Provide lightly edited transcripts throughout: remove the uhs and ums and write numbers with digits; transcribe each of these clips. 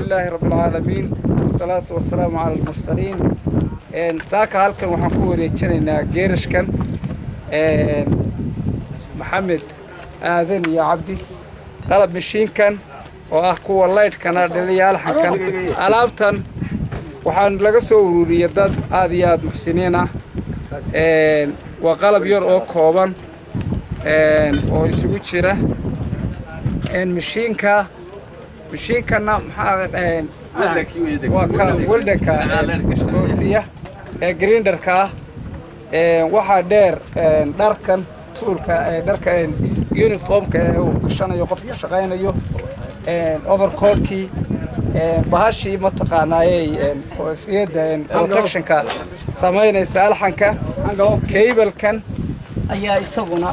لله رب العالمين، والصلاة والسلام على المرسلين. Saaka halkan waxaan ku wareejinaynaa geerashkan Maxamed Aadan iyo Cabdi, qalab mashiinkan oo ah kuwa laydhkana dhaliya, alxankan. Alaabtan waxaan laga soo ururiyey dad aad iyo aad muxsiniin ah. Waa qalab yar oo kooban oo isugu jira mashiinka. Mashiinkana maxaa waa? Ka weldingka toosiya ee grinderka ah. Waxaa dheer dharkan toolka, dharka uniformka ee uu gashanayo qofka shaqaynayo, overcoatkii, bahashii mataqaanaayey koofiyadda protectionka samaynaysa alxanka. Cablekan ayaa isaguna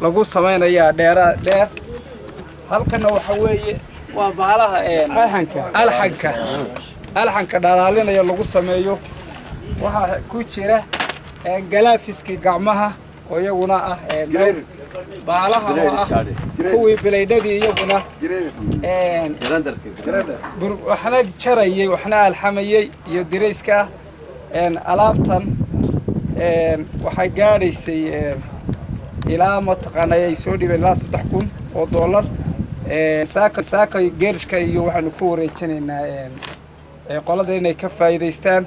lagu samaynayaa dheera dheer. Halkana waxa weeye waa bahalaha alxanka dhalaalinaya lagu sameeyo. Waxaa ku jira gloveskii gacmaha oo iyaguna ah baalaha oo ah kuwii bladeadii, iyaguna waxna jarayey, waxna alxamayey, iyo dirayska. Alaabtan waxay gaadhaysay ilaa mataqaanay ay soo dhibeen ilaa $3000. Saaka geerishka iyo waxaanu ku wareejinaynaa qolada inay ka faa'iidaystaan.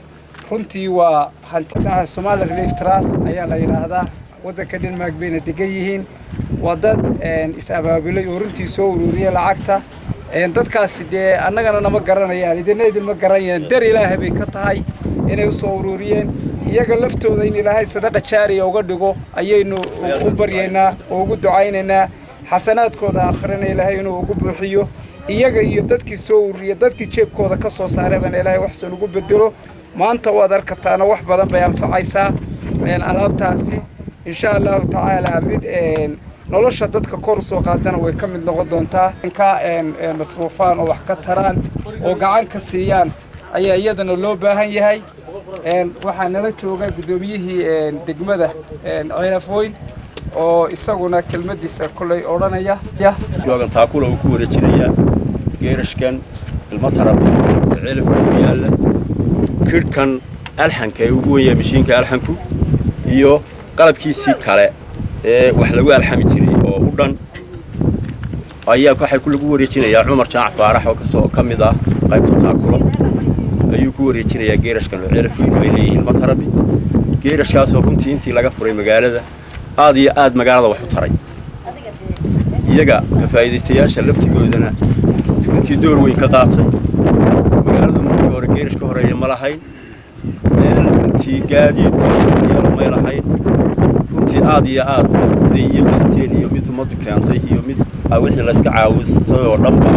Runtii waa hantidaha Somali Relief Trust ayaa la yidhaahdaa. Waddanka Denmark bayna degan yihiin. Waa dad is-abaabulay oo runtii soo ururiyay lacagta. Dadkaasi dee annagana nama garanayaan, idina idinma garanayaan. Dar Ilaahay bay ka tahay inay usoo ururiyeen. Iyaga laftooda in Ilaahay sadaqa jaariya uga dhigo ayaynu u baryaynaa oo ugu ducaynaynaa. Xasanaadkooda aakhirana Ilaahay inuu ugu buuxiyo iyaga iyo dadkii soo ururiya, dadkii jeebkooda ka soo saaray bana Ilaahay waxsan ugu bedelo. Maanta waad arkataana, wax badan bay anfacaysaa alaabtaasi, insha Allahu tacaala. Mid nolosha dadka kor usoo qaadana way ka mid noqon doontaa. Ka masruufaan oo wax ka taraan oo gacan ka siiyaan ayaa iyadana loo baahan yahay. Waxaa nala jooga guddoomiyihii degmada Ceelafweyn oo isaguna kelmadiisa kolay odhanaya. Joogan taakula uu ku wareejinayaa geerashkan ilmo tarabi Ceelafweyn ku yaalla, kidhkan alxanka ee ugu wen yahay, mashiinka alxanku iyo qalabkiisii kale ee wax lagu alxami jiray oo u dhan ayaa waxay lagu wareejinayaa. Cumar Jaac Faarax oo kasoo ka mid ah qaybta taakulo ayuu ku wareejinayaa geerashkan oo Ceelafweyn ay leeyihiin ilmo tarabi. Geerashkaasoo runtii intii laga furay magaalada aad iyo aad magaalada wax u taray, iyaga ka faa'iidaystayaasha laftigoodana runtii door weyn ka qaatay. Magaaladu markii hore geerash ka horeeya ma lahayn, runtii gaadiidka daryeelo may lahayn. Runtii aad iyo aad miday iyagu siteen iyo mid ummaddu keentay iyo mid wixii layska caawistay oo dhanba,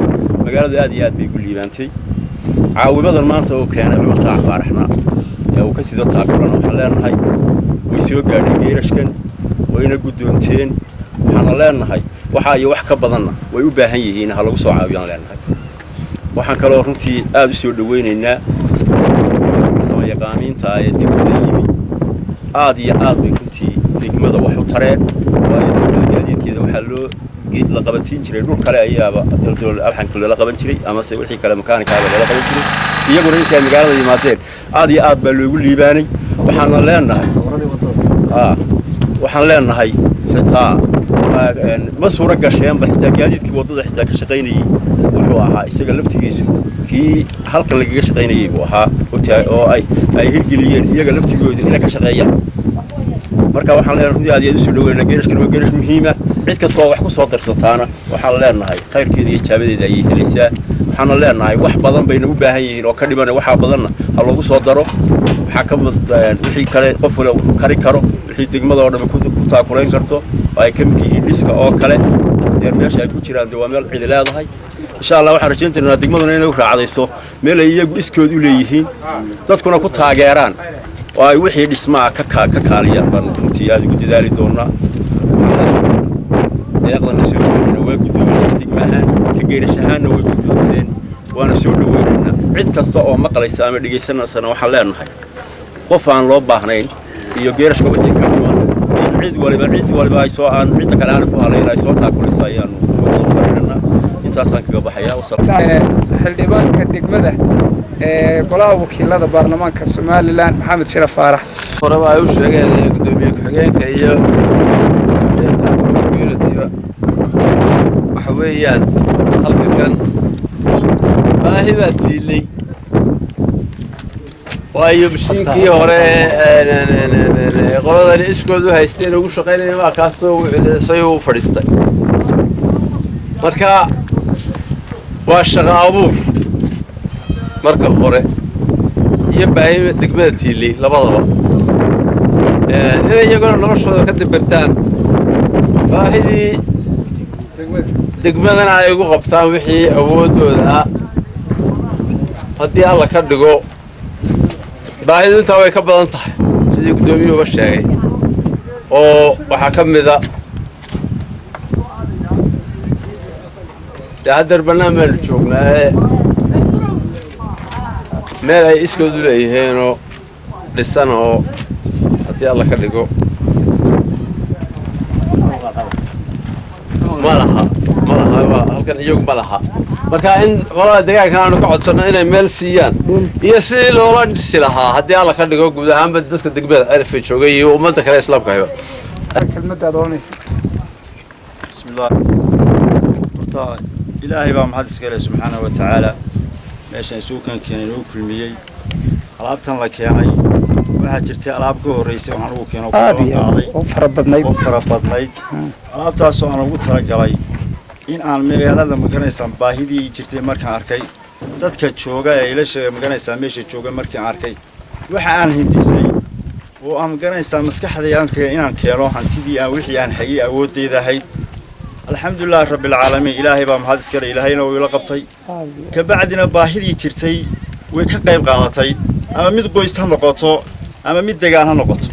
magaaladu aad iyo aad bay ugu liibaantay. Caawimadan maanta uu keenay Cumar Jaac Faaraxna ee uu ka sido taakulana, waxaan leenahay way soo gaadhay geerashkan, wayna guddoonteen. Waxaana leenahay waxaa iyo wax ka badanna way u baahan yihiin, ha lagu soo caawiyaan leenahay. Waxaan kaloo runtii aad u soo dhowaynaynaa farsamayaqaamiinta ee degmada yimi. Aad iyo aad bay runtii degmada wax u tareen, waayo degmada gaadiidkeeda waxaa loo la qabantiin jiray dhul kale ayaaba alxanka loola qaban jiray, amase wixii kale makaanikaaba loola qaban jiray. Iyaguna intay magaalada yimaadeen aad iyo aad baa loogu liibaanay. Waxaana leenahay, waxaan leenahay xitaa ma suuro gasheenba xitaa gaadiidkii waddada xitaa ka shaqaynayey wuxuu ahaa isaga laftigiisu kii halkan lagaga shaqaynayey buu ahaa oo ay hirgeliyeen iyaga laftigoodu inay ka shaqeeyaan. Marka waxaan leenahay runtii aad iyo aad usoo dhaweynaa. Geerashkan waa geerash muhiima. Cid kastoo wax ku soo darsataana waxaan leenahay khayrkeeda iyo ijaabadeeda ayay helaysaa. Waxaana leenahay wax badan bayna u baahan yihiin oo ka dhiman, waxaa badanna ha loogu soo daro. Waxaa ka mid wixii kale qof wale kari karo, wixii degmada oo dhan ku taakulayn karto oo ay ka mid yihiin dhiska oo kale. Dee meesha ay ku jiraan dee waa meel cidi leedahay. Insha Allah waxaan rajayn doonaa degmaduna inay u raacdayso meel ay iyagu iskood u leeyihiin, dadkuna ku taageeraan oo ay wixii dhismaa ka kaaliyaan baan runtii aad ugu dadaali doonaa. Deeqdana soo goynayna waa guddoominay degmahaan, ka geerash ahaanna way guddoonteen, waana soo dhaweynaynaa. Cid kasta oo maqlaysa ama dhegaysanaysana waxaan leenahay qof aan loo baahnayn iyo geerashka wixii ka dhiman in cid waliba ay soo aan cidda kale aana ku halayn ay soo taakulaysa ayaanu wada baraynaynaa. Intaas. Intaasaan kaga baxayaa. Xildhibaanka degmada ee golaha wakiilada baarlamaanka Somaliland, Maxamed Shira Faarax. Horeba ay u sheegeen gudoomiye ku-xigeenka iyo community-ba, waxa weeyaan halka kan baahi baa tiilay, waayo mashiinkii hore qoladani iskood u haysteen ugu shaqaynaya waa kaasoo wuxulisay u fadhiistay. Marka waa shaqo abuur marka hore iyo baahi degmada tiilay labadaba, inay iyaguna noloshooda ka dabirtaan, baahidii degmadana ay ugu qabtaan wixii awoodooda ah haddii Alla ka dhigo. Baahidu intaa way ka badan tahay, sidii guddoomiyuhuba sheegay, oo waxaa ka mida dee haddeer bannaan baanu joognaaye, meel ay iskoodu leeyihiinoo dhisan oo haddii Alla ka dhigo ma laha, ma laha, waa halkan iyagu ma laha. Marka in qolada deegaankan aanu ka codsanno inay meel siiyaan iyo sidii loola dhisi lahaa haddii Alla ka dhigo guud ahaanba dadka degmada Ceelafweyn joogay iyo ummadda kale islaamka hayba. Kelmadaad oranaysa. Bismillah. Horta Ilaahay baa mahad iska leh subxaanahu wa tacaala, meeshan isugu keenay, inuu kulmiyey. Alaabtan la keenay, waxaa jirtay alaab ka horreysay oo aan ugu keeno qaaday oo fara badnayd, oo fara badnayd. Alaabtaasoo aan ugu talagalay in aan magaalada, magaranaysaan, baahidii jirtay markaan arkay dadka jooga ee ila sheegay, magaranaysaan, meesha jooga markaan arkay, waxa aan hindisay oo aan, magaranaysaan, maskaxdayda aan inaan keeno hantidii aan wixii aan hayay awoodeyda ahayd. Alxamdulillahi rabbilcaalamiin, Ilaahay baa mahad iskale, Ilaahayna wuu ila qabtay. Kabacdina baahidii jirtay way ka qayb qaadatay, ama mid qoys ha noqoto, ama mid degaan ha noqoto,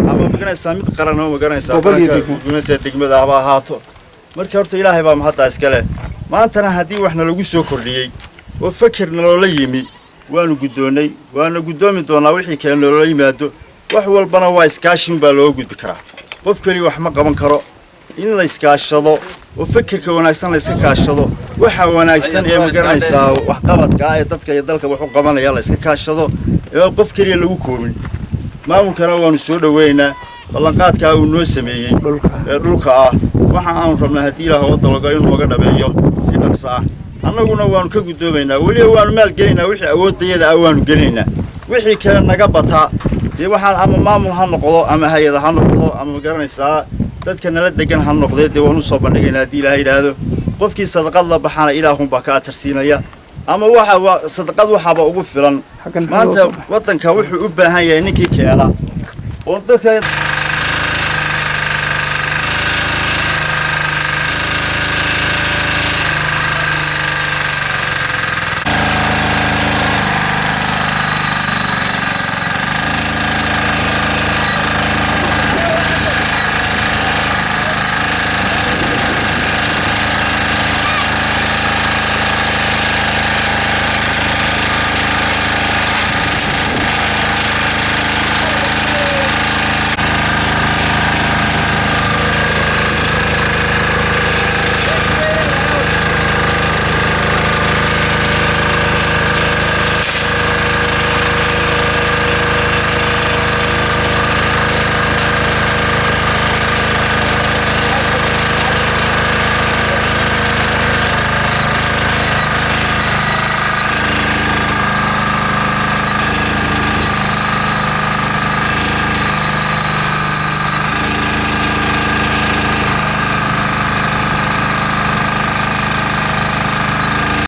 ama maganaysaa mid qaran oo maganaysaa maganaysaa degmada haba ahaato. Marka horta Ilaahay baa mahaddaa iskale. Maantana haddii waxna lagu soo kordhiyey oo fekerna loola yimi, waanu guddoonnay, waana guddoomi doonaa wixii kale noola yimaado. Wax walbana waa iskaashin baa looga gudbi karaa, qof keliya wax ma qaban karo. In la iskaashado oo fekerka wanaagsan la iska kaashado, waxa wanaagsan ee magaranaysaa waxqabadka ah ee dadka iyo dalka wax u qabanaya la iska kaashado, ee qof keliya lagu koobin. Maamulkana waanu soo dhoweynaa ballanqaadkaa uu noo sameeyey ee dhulka ah. Waxa aanu rabnaa haddii Ilaah oo dalogo inuu nooga dhabeeyo si dhaqso ah, annaguna waanu ka guddoomaynaa, weliba waanu maalgelinaynaa wixii awooddayada ah waanu gelinaynaa. Wixii kale naga bata dee waxaan ama maamul ha noqdo ama hay-ada ha noqdo ama magaranaysaa dadka nala degan ha noqdee, dee waan u soo bandhigaynaa haddii Ilaah yidhaahdo. Qofkii sadaqad la baxana Ilaahunbaa ka ajarsiinaya, ama waxa sadaqad waxaaba ugu filan. Maanta waddanka wuxuu u baahan yahay ninkii keena oo dadka